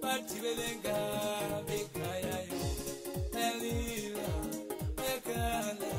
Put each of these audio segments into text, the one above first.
Bathi belenga bekhaya yo bayalila bayakhala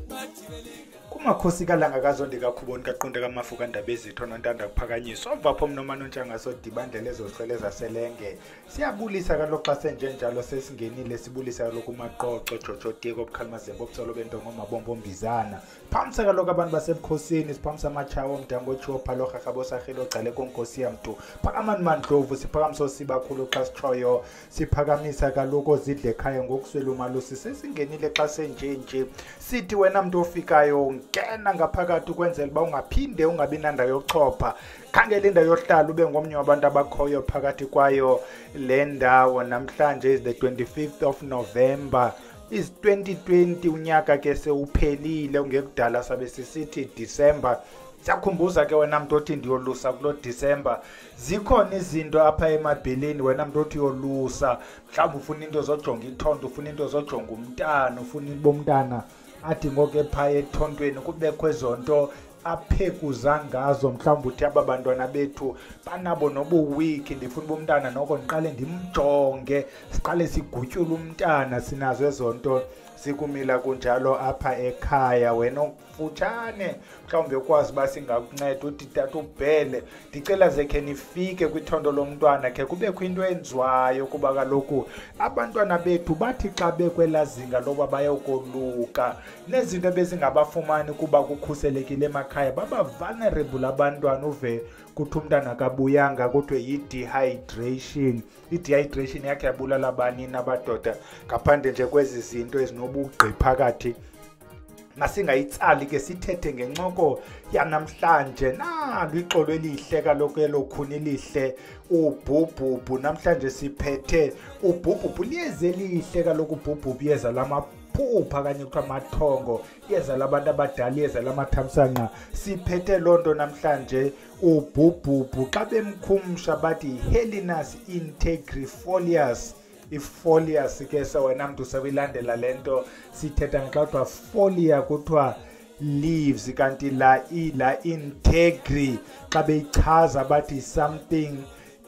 bathi belenga. Kumakhosi kaLanga kaZondi kaKhuboni kaQonde kaMafu kaNdabezitho noNtanda kuphakanyiswa ovapho mnomanontshanga sodibandlela ezosele zaselenge. Siyabulisa kaloku xa senjenjalo, sesingenile, sibulisa kaloku uMaqoco Jojo Tiko obukhalimazembe obutsolo bentongo mabombo mbizana. Phamisa kaloku abantu basebukhosini, siphamisa amatshawo omdango otshiwo phalorharha bosarhile ogcale konkosi yamntu. Phakamani mandlovu, siphakamisa osibakhulu xa sitshoyo, siphakamisa kaloku ozidla ekhaya ngokuswela umalusi. Sesingenile xa senjenje, sithi wena mntu ofikayo ngena ngaphakathi ukwenzela uba ungaphinde ungabi nandawo yokuchopha. Khangela indawo yohlala ube ngomnye wabantu abakhoyo phakathi kwayo le ndawo. Namhlanje is the 25th of November is 2020, unyaka ke sewuphelile, ungekudala sabe sisithi December. Siyakhumbuza ke wena mntu othi ndiyolusa kulo December, zikhona izinto apha emabheleni. Wena mntu othi uyolusa, mhlawumbi ufuna into zojonga ithonto, ufuna into zojonga umntana, ufuna uba umntana athi ngoku ephaya ethontweni kubekho ezo nto aphekuza ngazo. Mhlawumbi uthi aba bantwana bethu banabo nobuwiki, ndifuna uba umntana noko ndiqale ndimjonge, siqale sigutyule umntana. Sinazo ezo nto sikumila kunjalo apha ekhaya. Wena okufutshane mhlawumbi ukwazi uba singakunceda, uthi tata uBhele, ndicela ze khe nifike kwithondo lomntwana khe kubekho into enziwayo, kuba kaloku abantwana bethu bathi xa bekwelaa zinga loba bayokoluka nezinto ebezingabafumani kuba kukhuselekile emakhaya, baba vulnerable abantwana. Uve kuthi umntana akabuyanga, kuthiwe yi-dehydration. I-dehydration yakhe yabulala abanini abadoda, ngaphandle nje kwezi zinto ezinobugqi phakathi. Masingayitsali ke, sithethe ngencoko yanamhlanje. Nalo ixolo elihle kaloku, elokhuni lihle ubhubhubhu. Namhlanje siphethe ubhubhubhu, liyeza elihle kaloku ubhubhubhu, yeza lamaphupha kanye kuthiwa amathongo, yeza labantu abadala, yeza lamathamsanqa. Siphethe loo nto namhlanje. Ubhubhubhu xa bemkhumsha bathi Helinus integrifolius. Ifolius ke, se wena mntu sewuyilandela le nto sithetha ngexa kuthiwa folia kuthiwa leaves, kanti la la integri xa beyichaza bathi something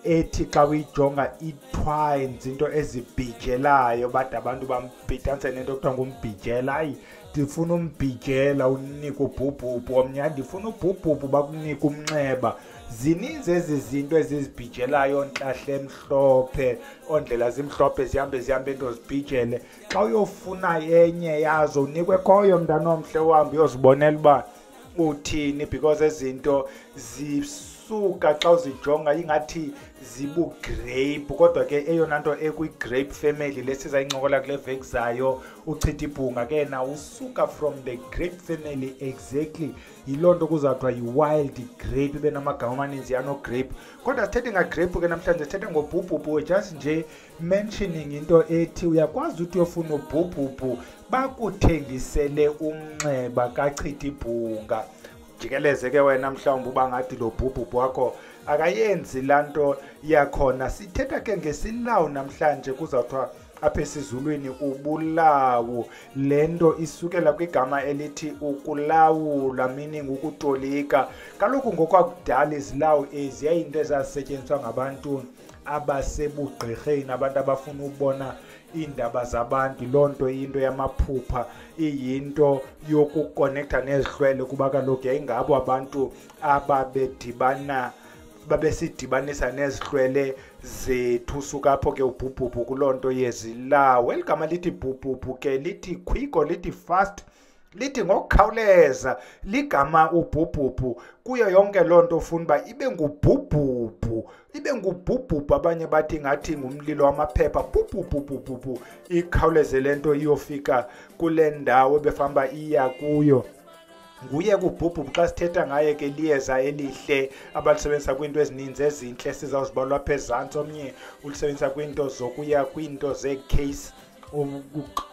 ethi xa uyijonga i-twines, into ezibhijelayo. Bade abantu bambhitanise nento kuthiwa ngumbhijela. Hayi, ndifuna umbhijela, unika ubhubhubhu. Omnye, ndifuna ubhubhubhu, bakunika umnxeba. Zininzi ezi zinto ezizibhijelayo, ontlahla emhlophe, oondlela zimhlophe, zihambe zihambe into zibhijele. Xa uyofuna enye yazo unikwe khoyo, mntana omhle, uhambe uyozibonela uba uthini, because ezinto zisuka xa uzijonga ingathi zibugrape, kodwa ke eyona nto ekwi-grape family le sizayincokola kule veki zayo, uchitha ibhunga ke na usuka from the grape family exactly. Yiloo nto kuzawuthiwa yi-wild grape, ibe namagama amaninzi yano-grape. Kodwa sithethe ngagrape ke namhlanje, sithethe ngobhubhubhu, just nje mentioning into ethi uyakwazi uthi uyofuna ubhubhubhu bakuthengisele umnxeba kachitha ibhunga. Jikeleze ke wena mhlawumbi uba ngathi lo bhubhubhu wakho akayenzi laa nto yakhona. Sithetha ke ngesilawu namhlanje, kuzawuthiwa apha esizulwini ubulawu. Le nto isukela kwigama elithi ukulawula, meaning ukutolika. Kaloku ngokwakudala izilawu ezi yayinto ezazisetyenziswa ngabantu abasebugqirheni, abantu abafuna ukubona iindaba zabantu. Loo nto iyinto yamaphupha, iyinto yokukonektha nezihlwele, kuba kaloku yayingabo abantu ababedibana, babesidibanisa nezihlwele zethu. Suka apho ke ubhubhubhu kuloo nto yezilawu. Eli gama lithi bhubhubhu ke lithi quick or lithi fast, lithi ngokukhawuleza. Ligama ubhubhubhu kuyo yonke loo nto ufuna uba ibe ngubhubhubhu, ibe ngubhubhubhu. Abanye bathi ngathi ngumlilo wamaphepha, bhubhubhubhubhu, ikhawuleze le nto iyofika kule ndawo ebefamba iya kuyo. Nguye kubhubhubhu xa sithetha ngaye ke. Liyeza elihle abalisebenzisa kwiinto ezininzi ezintle sizawuzibalwa apha ezantsi. Omnye ulisebenzisa kwiinto zokuya kwiinto zeecase,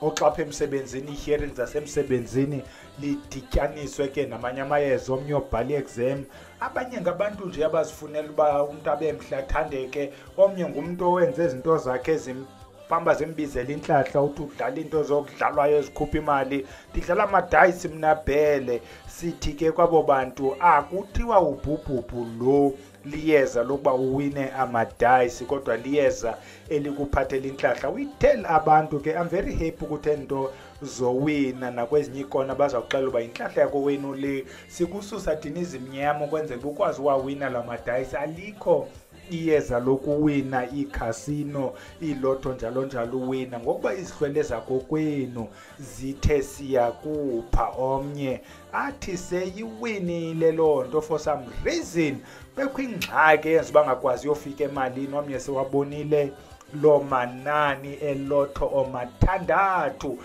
oxapha emsebenzini, ii-hearings zasemsebenzini, lidityaniswe ke namanye amayeza. Omnye obhala i-exam, abanye ngabantu nje abazifunela uba umntu abe mhle athandeke. Omnye ngumntu owenza izinto zakhe hamba zimbizela intlahla, uthi udlala into zokudlalwayo ezikhupha imali, ndidlala amadayisi mna Bhele. Sithi ke kwabo bantu akuthiwa ubhubhubhu lo. liyeza lokuba uwine amadayisi, kodwa liyeza elikuphathela intlahla. We tell abantu ke, I'm very happy ukuthi ento zowina nakwezinye iikona bazawuxela uba yintlahla yakowenu le. Sikususa thina izimnyama ukwenzela uba ukwazi uwawina la madayisi. Alikho iyeza lokuwina iikhasino, iilotho, njalo njalo, uwina ngokuba izihlwele zakokwenu zithe siyakupha. Omnye athi seyiwinile loo nto, for some reason bekho ingxaki eyenza uba angakwazi uyofika emalini. Omnye sewabonile loo manani elotho omathandathu,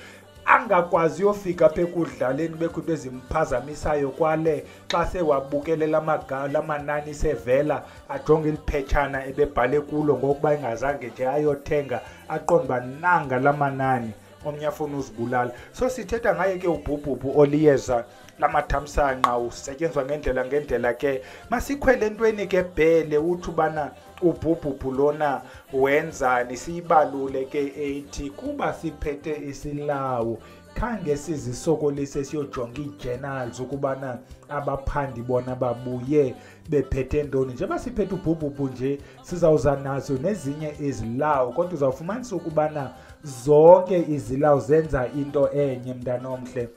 angakwazi uyofika apha ekudlaleni, bekho into ezimphazamisayo kwale. Xa sewabukele lamanani sevela, ajonge iliphetshana ebebhale kulo ngokuba engazange nje ayothenga, aqonde uba nanga lamanani. Omnye afuna uzibulala. So sithetha ngaye ke ubhubhubhu oliyeza lamathamsanqa, usetyenzwa ngendlela ngendlela ke. Masikhwele entweni ke bhele, uthi ubana ubhubhubhu lona wenzani. Siyibalule ke ethi kuba siphethe isilawu, khange sizisokolise siyojonga ii-journals ukubana abaphandi bona babuye bephethe ntoni. Njengoba siphethe ubhubhubhu nje, sizawuza nazo nezinye izilawu, kodwa uzawufumanisa ukubana zonke izilawu zenza into enye, mntanomhle.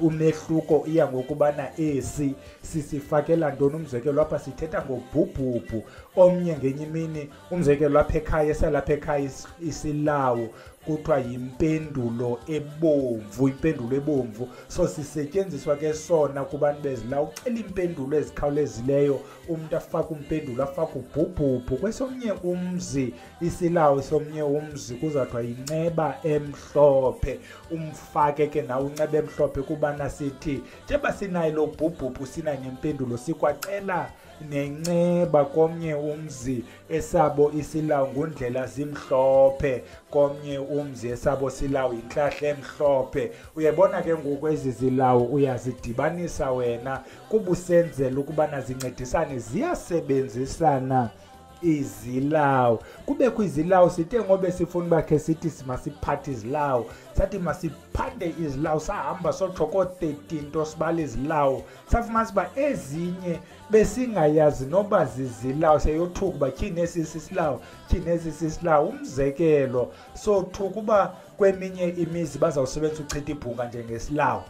Umehluko iya ngokubana esi sisifakela ntoni. Umzekelo, apha sithetha ngobhubhubhu. Omnye ngenye imini, umzekelo apha ekhaya, esalapha ekhaya isilawu kuthiwa yimpendulo ebomvu, impendulo ebomvu. So sisetyenziswa ke sona kubantu bezilawu, ucela iimpendulo ezikhawulezileyo, umntu afake umpendulo, afake ubhubhubhu. Kwesomnye umzi isilawu somnye umzi kuzawuthiwa yinceba emhlophe, umfake ke nawe unceba emhlophe. Kubana sithi njengoba sinayo lo bhubhubhu, sinayo nempendulo, sikwacela nenceba. Komnye umzi esabo isilawu ngundlela zimhlophe, komnye umzi esabo silawu yintlahla emhlophe. Uyabona ke ngoku ezi zilawu uyazidibanisa wena kuba usenzela ukubana zincedisane, ziyasebenzisana izilawu. Kubekho izilawu, sithe ngobe sifuna uba khe sithi masiphathe izilawu, sathi masiphande izilawu, sahamba sotsho koo-13 nto sibala izilawu, safumanisa uba ezinye besingayazi noba zizilawu. Siyothuka uba tyhini esi sisilawu, tyhini esi sisilawu. Umzekelo, sothuka uba kweminye imizi bazawusebenzisa uchitha ibhunga njengesilawu,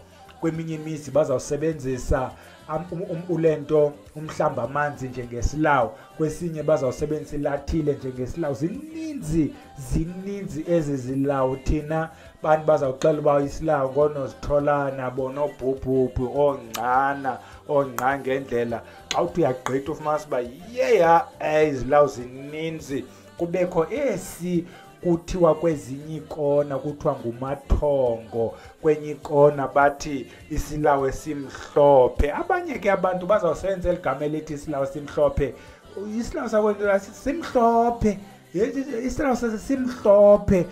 kweminye imizi bazawusebenzisa ulento umhlamba amanzi njengesilawu, kwesinye bazawusebenzisa ilathile njengesilawu. Zininzi, zininzi ezi zilawu. Thina bantu bazawuxela uba isilawu ngoonozitholana, bonobhubhubhu, oongcana, oongqa ngendlela. Xa uthi uyagqitha ufumanisa uba yeya, izilawu zininzi. Kubekho esi kuthiwa kwezinye iikona kuthiwa ngumathongo, kwenye ikona bathi isilawu esimhlophe. Abanye ke abantu bazawusenza eli gama elithi isilawu esimhlophe, isilawu sakwethu simhlophe, isilawu simhlophe.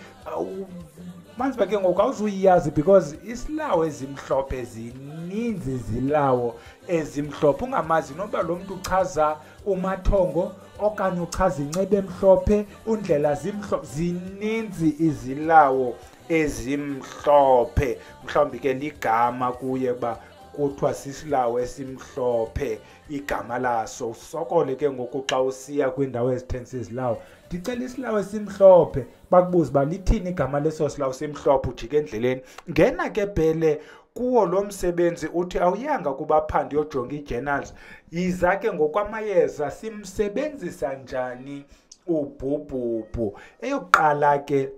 Manzi ba ke ngoku awuzuyazi because isilawu ezimhlophe zininzi, izilawo ezimhlophe ungamazi noba lo mntu uchaza umathongo okanye uchaza inceba emhlophe, undlela zimhlophe. Zininzi izilawo ezimhlophe. Mhlawumbi ke ligama kuye uba kuthiwa sisilawo esimhlophe igama laso. Usokole ke ngoku xa usiya kwiindawo ezithengisa izilawo, ndicela isilawo esimhlophe, bakubuze uba lithini igama leso silawo simhlophe, ujike endleleni. Ngena ke bhele kuwo lo msebenzi, uthi awuyanga kubaphandi uyojonga ii-journals. Yiza ke ngokwamayeza, simsebenzisa njani ubhubhubhu? Eyokuqala ke,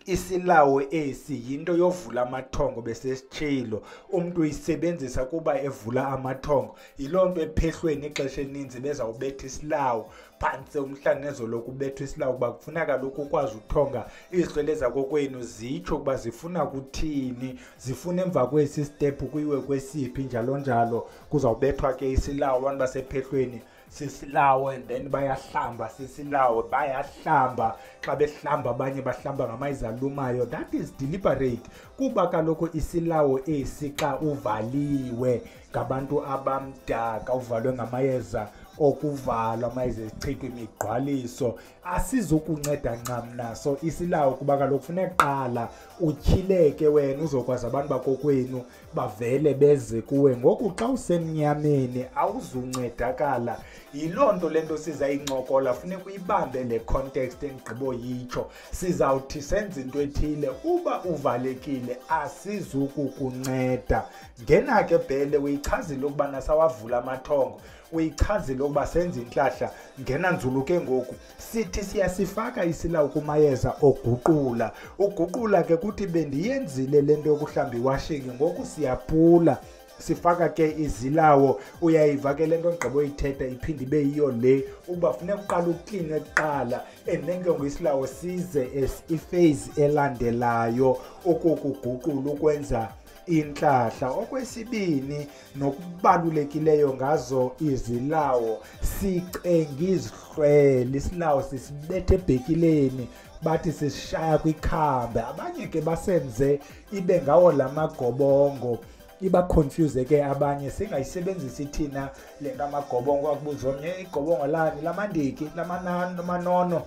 isilawo esi yinto yovula amathongo, besesitshilo, umntu uyisebenzisa kuba evula amathongo. Yiloo nto ephehlweni ixesha elininzi bezawubetha isilawo, phantse umhla nezolo kubethwa isilawo, kuba kufuna kaloku ukwazi uthonga. Izihlwele zakokwenu zitsho ukuba zifuna kuthini, zifuna emva kwesi stephu kuyiwe kwesiphi, njalo njalo. Kuzawubethwa ke isilawo, abantu basephehlweni sisilawo, and then bayahlamba sisilawo, bayahlamba. Xa behlamba abanye bahlamba ngamayeza alumayo, that is deliberate, kuba kaloku isilawo esi xa uvaliwe ngabantu abamdaka, uvalwe ngamayeza, okuvalwa, mayize sichithwe imigqwaliso, asizukunceda ncam naso isilawu, kuba kaloku kufuneka kuqala utyhileke wena uzokwazi abantu bakokwenu bavele beze kuwe. Ngoku xa usemnyameni awuzuncedakala. Yiloo nto le nto sizayincokola, funeka uyibambe le context endigqiboyitsho. Sizawuthi senze into ethile, uba uvalekile asizukukunceda. Ngena ke Bhele, uyichazile ukubana sawavula amathongo, uyichazile ukuba senze intlahla. Ngena nzulu ke ngoku. Sithi siyasifaka isilawu kumayeza oguqula. Uguqula ke kuthi bendiyenzile le nto yokuhlamba iwashingi, ngoku siyapula, sifaka ke izilawo. Uyayiva ke le nto ndigqiba uyithetha, iphinde ibe yiyo le ukuba funeka uqala uklinwe kuqala, and then ke ngoku isilawo size as iphase elandelayo ukukuguqula ukwenza intlahla. Okwesibini nokubalulekileyo ngazo izilawo, sicenga izihlwele. Isilawo sisibetha ebhekileni, bathi sisishaya kwikhambe, abanye ke basenze ibe ngawo la magobongo, iba-confuse ke abanye. Singayisebenzisi thina le nto amagobongo. Akubuza omnye, igobongo lani? Lamandiki, lamanani, lamanono,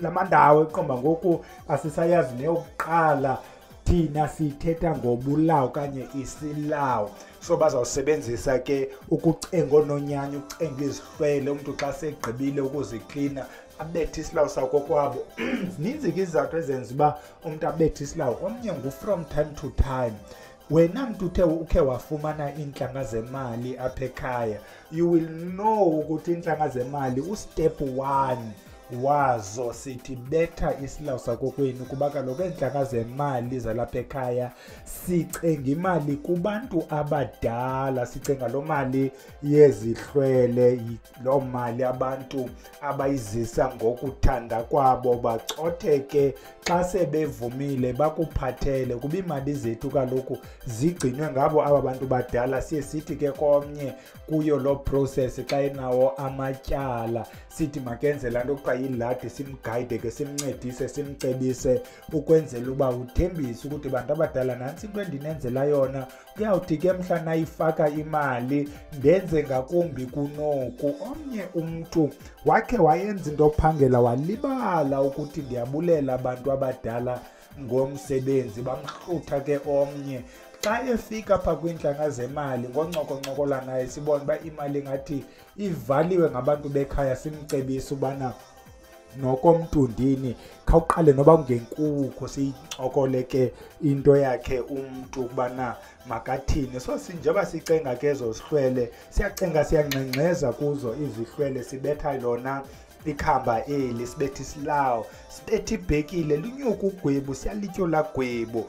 lamandawo eqomba. Ngoku asisayazi neyokuqala, thina sithetha ngobulawo okanye isilawo. So bazawusebenzisa ke ukucenga oononyanya, ukucenga izihlwele. Umntu xa segqibile ukuziklina abethe isilawu sakokwabo. Zininzi ke izizathu ezenza uba umntu abethe isilawu. Omnye ngu-from time to time. Wena mntu uthe ukhe wafumana iintlanga zemali apha ekhaya, you will know ukuthi iintlanga zemali ustep 1 wazo sithi betha isilawu sakokwenu, kuba kaloku eentlanga zemali zalapha ekhaya sicenga imali kubantu abadala, sicenga loo mali yezihlwele, loo mali abantu abayizisa ngokuthanda kwabo, bacotheke xa sebevumile bakuphathele, kuba iimali zethu kaloku zigcinwe ngabo aba bantu badala. Siye sithi ke komnye kuyo loo process xa enawo amatyala, sithi makenze laa nto kuthiwa yiladi, simgayide ke, simncedise, simcebise ukwenzela uba uthembise ukuthi bantu abadala nantsi into endinenzela yona, kuyawuthi ke mhla nayifaka imali ndenze ngakumbi kunoku. Omnye umntu wakhe wayenza into yophangela, walibala ukuthi ndiyabulela abantu abadala ngomsebenzi, bamhlutha ke omnye. Xa efika pha kwiintlanga zemali, ngoncokoncokola naye sibone uba imali ngathi ivaliwe ngabantu bekhaya, simcebise ubana nokomntundini khawuqale noba kungenkukhu, siyincokole ke into yakhe umntu ukubana makathini. So njengoba sicenga ke ezo zihlwele, siyacenga, siyangxengxeza kuzo izihlwele, sibetha lona ikhamba eli, sibetha isilawo, sibetha ibhekile, linyuka ugwebu, siyalityola gwebu.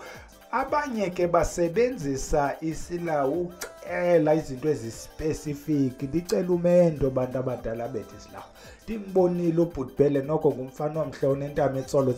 Abanye ke basebenzisa isilawu ucela izinto ezispecific. Ndicela umendo, bantu abadala, bethe isilawu. Ndimbonile ubhutibhele, noko ngumfana omhle onentamo etsolo,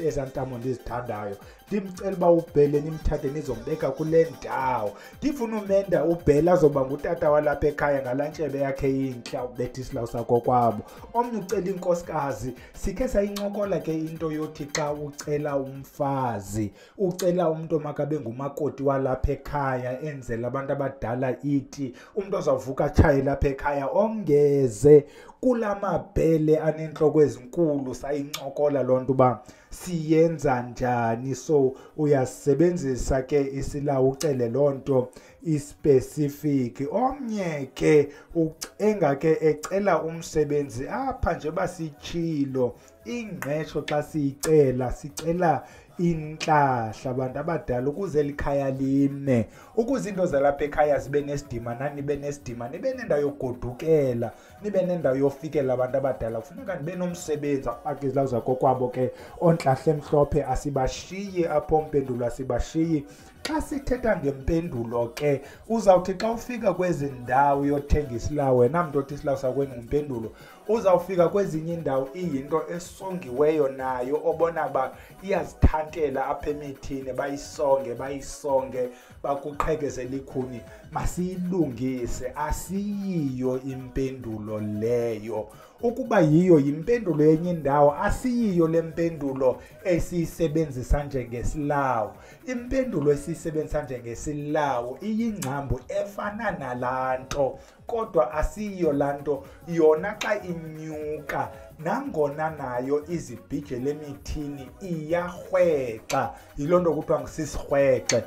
ezaa ntamo ndizithandayo. Ndimcela uba uBhele nimthathe nizombeka kule ndawo. Ndifuna umenda uBhele azoba ngutata walapha ekhaya ngalaa ntshebe yakhe intle, ubetha isilawu sakokwabo. Omnye ucela inkosikazi. Sikhe sayincokola ke into yothi xa ucela umfazi, ucela umntu omakabe ngumakoti walapha ekhaya, enzele abantu abadala iti, umntu ozawuvuka atshaye lapha ekhaya, ongeze kula mabhele aneentloko ezinkulu. Sayincokola loo nto uba siyenza njani. So uyasebenzisa ke isilawu ucele loo nto ispecific. Omnye ke ucenga ke ecela umsebenzi. Apha njengoba sitshilo, ingqesho xa siyicela, sicela intlahla abantu abadala ukuze elikhaya lime, ukuze into zalapha ekhaya zibe nesidima, nani nibe nesidima, nibe nendawo yokugodukela, nibe nendawo yofikela. Abantu abadala kufuneka nibe nomsebenzi. Afake izilawu zakokwabo ke ontlahla emhlophe, asibashiyi apho mpendulo, asibashiyi. Xa sithetha ngempendulo ke, uzawuthi xa ufika kwezi ndawo uyothenga isilawu, wena mntu othi isilawu sakwenu ngumpendulo, uzawufika kwezinye iindawo iyinto esongiweyo nayo, obona uba iyazithantela apha emithini, bayisonge, bayisonge, bakuqhekezele ikhuni. Masiyilungise, asiyiyo impendulo leyo. Ukuba yiyo yimpendulo yenye indawo, asiyiyo le mpendulo esiyisebenzisa njengesilawu. Impendulo siyisebenzisa njengesilawo, iyingcambu efana nalaa nto, kodwa asiyiyo laa nto. Yona xa inyuka, nangona nayo izibhijela emithini, iyarhwexa. Yiloo nto kuthiwa sisirhwexe.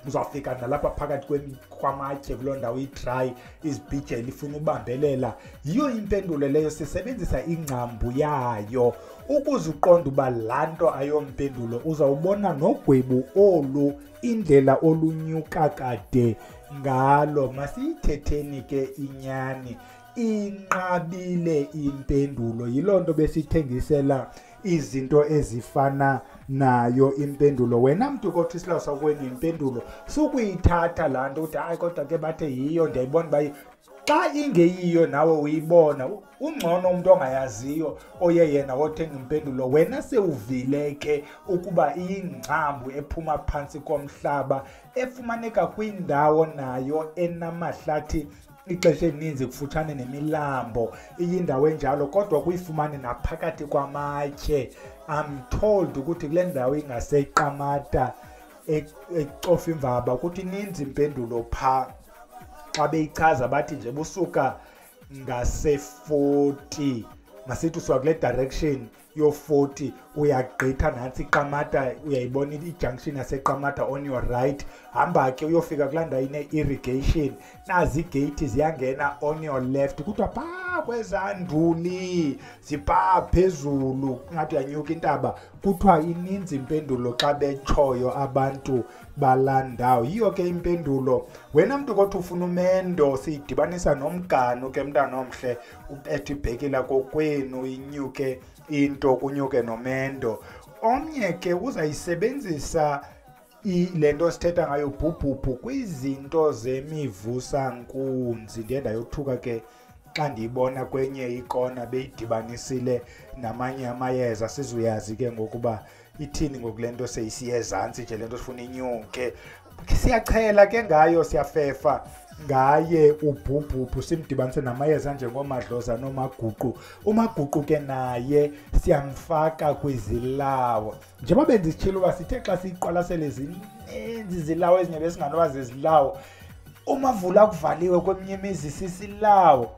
Uzawufika nalapha phakathi kwamatye kuloo ndawo idrayi, izibhijela, ifuna ubambelela. Yiyo impendulo leyo, sisebenzisa ingcambu yayo. Ukuze uqonde uba laa nto ayompendulo, uzawubona nogwebu olu, indlela olunyuka kade ngalo. Masiyithetheni ke inyani, inqabile impendulo. Yiloo nto besithengisela izinto ezifana nayo impendulo. Wena mntu kodwa isilawu sakwenu impendulo, sukuyithatha laa nto uthi hayi kodwa ke bathe yiyo, ndiyayibona uba xa ingeyiyo nawe uyibona. Ungcono umntu ongayaziyo oye yena wothenga impendulo. Wena sewuvile ke ukuba iyingcambu ephuma phantsi komhlaba, efumaneka kwindawo nayo enamahlathi ixesha elininzi kufutshane nemilambo, iyindawo enjalo, kodwa kuyifumane naphakathi kwamatye. I'm told ukuthi kule ndawo ingaseQamata eCofimvaba ukuthi ininzi impendulo phaa. Xa beyichaza bathi nje busuka ngase-40, masithi usuka kule direction yo-40 uyagqitha nantsi iQamata, uyayibona i-junction yaseQamata on your right. Hamba ke uyofika kulaa ndawo ine-irrigation, nazi iigeyithi ziyangena on your left. Kuthiwa phaa kwezaa nduli ziphaa phezulu, ingathi uyanyuka intaba. Kuthiwa ininzi impendulo xa betshoyo abantu balaa ndawo. Yiyo ke impendulo. Wena mntu kodwa ufuna umendo, siyidibanisa nomganu ke mntanomhle, ubethe ibhekile kokwenu, inyuke into, kunyuke nomendo. Omnye ke uzayisebenzisa le nto sithetha ngayo bhubhubhu kwizinto zemivusankunzi. Ndiye ndayothuka ke xa ndiyibona kwenye ikona beyidibanisile namanye amayeza. Sizuyazi ke ngokuba ithini ngoku le nto seyisiya ezantsi nje, le nto sifuna inyuke. Siyachela ke ngayo, siyafefa ngaye ubhubhubhu, simdibanise namayeza njengomadloza nomaguqu. Umaguqu ke naye siyamfaka kwizilawo. Njengoba bendisitshilo uba sithe xa siyiqwalasele zininzi izilawo ezinye besinganoba zizilawo. Umavula kuvaliwe kweminye imizi sisilawo,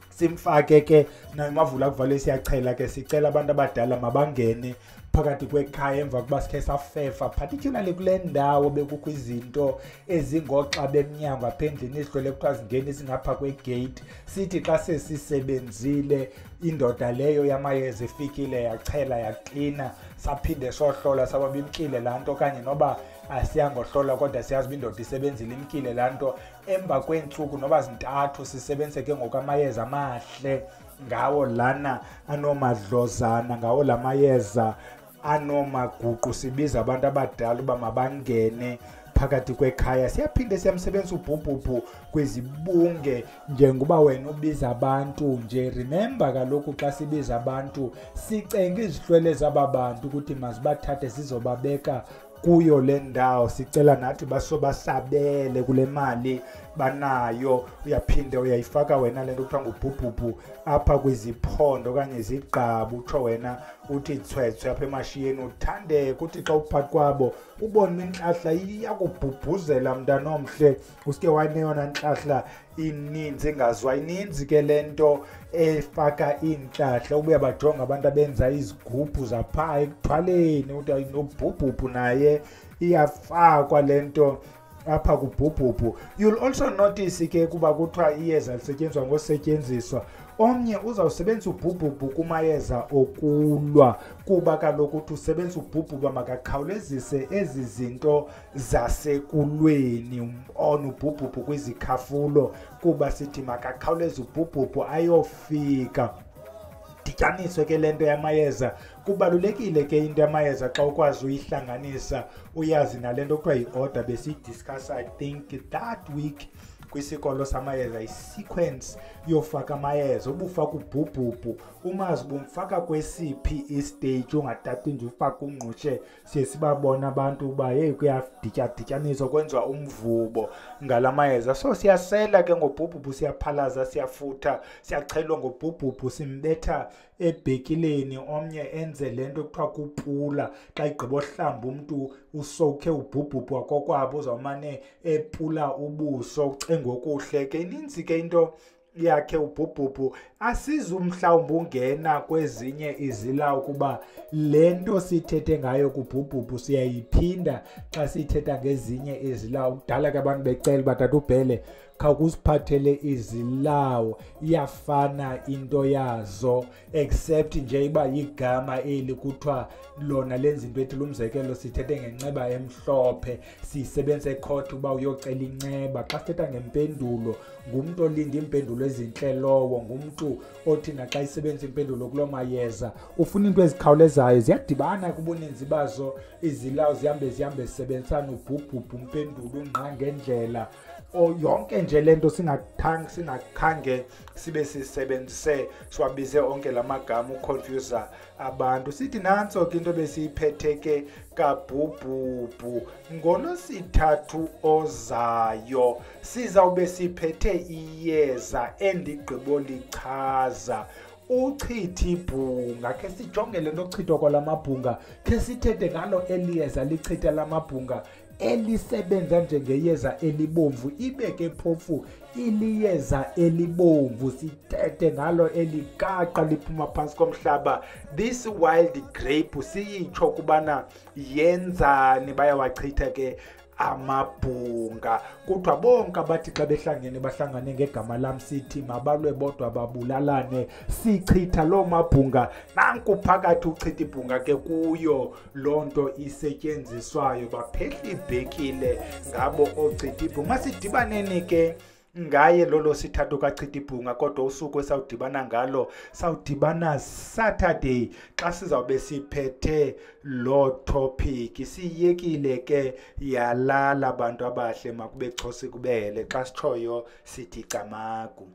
simfake ke naye umavula kuvaliwe. Siyachela ke, sicela abantu abadala mabangene phakathi kwekhaya emva kokuba sikhe safefa, particularly kule ndawo bekukho izinto ezingoxa bemnyango apha endlini, izihlwele kuthiwa zingeni zingapha kwegeyiti. Sithi xa sesisebenzile, indoda leyo yamayeza ifikile yachela yaklina, saphinde sohlola saba bimkile laa nto, okanye noba asiyangohlola kodwa siyazi uba indoda isebenzile, imkile laa nto. Emva kweentsuku noba zintathu sisebenzise ke ngoku amayeza amahle ngawo lana anomadlozana, ngawo la mayeza anomaguqu. Sibiza abantu abadala uba mabangene phakathi kwekhaya. Siyaphinde siyamsebenzisa ubhubhubhu kwizibunge, njengoba wena ubiza abantu nje. Remember kaloku xa sibiza abantu sicenga izihlwele zaba bantu ukuthi mazibathathe zizobabeka kuyo le ndawo. Sicela nathi basobasabele kule mali banayo. Uyaphinde uyayifaka wena le nto kuthiwa ngubhubhubhu apha kwiziphondo okanye izigqabu, utsho wena uthi tshwetshwe apha emashiyeni, uthandeke uthi xa uphakathi kwabo ubone intlahla iyakubhubhuzela mntanomhle, usuke waneyona ntlahla ininzi engaziwa. Ininzi ke le nto efaka iintlahla. Ubuya bajonga abantu abenza izigubhu zaphaa ekuthwaleni, uthi nobhubhubhu naye iyafakwa le nto apha kubhubhubhu. You'll also notice ke kuba kuthiwa iyeza lisetyenziswa ngosetyenziswa. Omnye uzawusebenzisa ubhubhubhu kumayeza okulwa, kuba kaloku uthi usebenzisa ubhubhubhu makakhawulezise ezi zinto zasekulweni. On ubhubhubhu kwizikhafulo, kuba sithi makakhawuleze ubhubhubhu ayofika. Dityaniswe ke le nto yamayeza. Kubalulekile ke into yamayeza xa ukwazi uyihlanganisa, uyazi nale nto kuthiwa yi-order besiyidiscussa I think that week kwisikolo samayeza, i-sequence yofaka amayeza. Ubufaka ubhubhubhu umazi ubumfaka kwesiphi istage, ungatati nje ufake ungqushe. Siye sibabona abantu uba heyi kuyadityadityaniswa kwenziwa umvubo ngala mayeza. So siyasela ke ngobhubhubhu, siyaphalaza, siyafutha, siyachelwa ngobhubhubhu, simbetha ebhekileni. Omnye enze le nto kuthiwa kupula, xa igqiba ohlamba umntu usokhe ubhubhubhu wakokwabo uzawumane epula ubuso ucenga okuhle ke. Ininzi ke into yakhe ubhubhubhu, asizu mhlawumbi ungena kwezinye izilawu kuba le nto sithethe ngayo kubhubhubhu siyayiphinda xa sithetha ngezinye izilawu. Kudala ke abantu becela uba tata uBhele khawukusiphathele izilawu, iyafana into yazo except nje iba igama eli kuthiwa lona lenza into ethile. Umzekelo, sithethe ngenceba emhlophe, siyisebenzisa ekhotha uba uyocela inceba. Xa sithetha ngempendulo, ngumntu olinda iimpendulo ezintle lowo, ngumntu othi naxa isebenzisa impendulo kuloo mayeza ufuna into ezikhawulezayo. Ziyadibana kubuninzi bazo izilawu, zihambe zihambe zisebenzisana, ubhubhubhu, umpendulo, ungqa ngendlela, yonke nje le nto singakhange sibe sisebenzise siwabize onke la magama uconfusa abantu. Sithi nantso ke into besiyiphethe ke kabhubhubhu. Ngolwesithathu ozayo sizawube siphethe iyeza endigqibolichaza, uchithi ibhunga. Khe sijonge le nto ochithwa kwala mabhunga, khe sithethe ngalo eliyeza lichitha la mabhunga, elisebenza njengeyeza elibomvu, ibe ke phofu iliyeza elibomvu. Sithethe ngalo elikaqa liphuma phantsi komhlaba, this wild grape, siyitsho kubana yenzani. Bayawachitha ke amabhunga. Kuthiwa bonke abathi xa behlangene bahlangane ngegama lam, sithi mabalwe bodwa babulalane. Sichitha loo mabhunga, nanku phakathi uchitha ibhunga ke kuyo loo nto isetyenziswayo, baphehla ibhekile ngabo ochitha ibhunga. Masidibaneni ke ngaye lolo sithathu kachitha ibhunga, kodwa usuku esawudibana ngalo sawudibana Saturday xa sizawube siphethe loo topic. Siyekile ke yalala, bantu abahle, makube chosi kubele. Xa sitshoyo sithi camagu.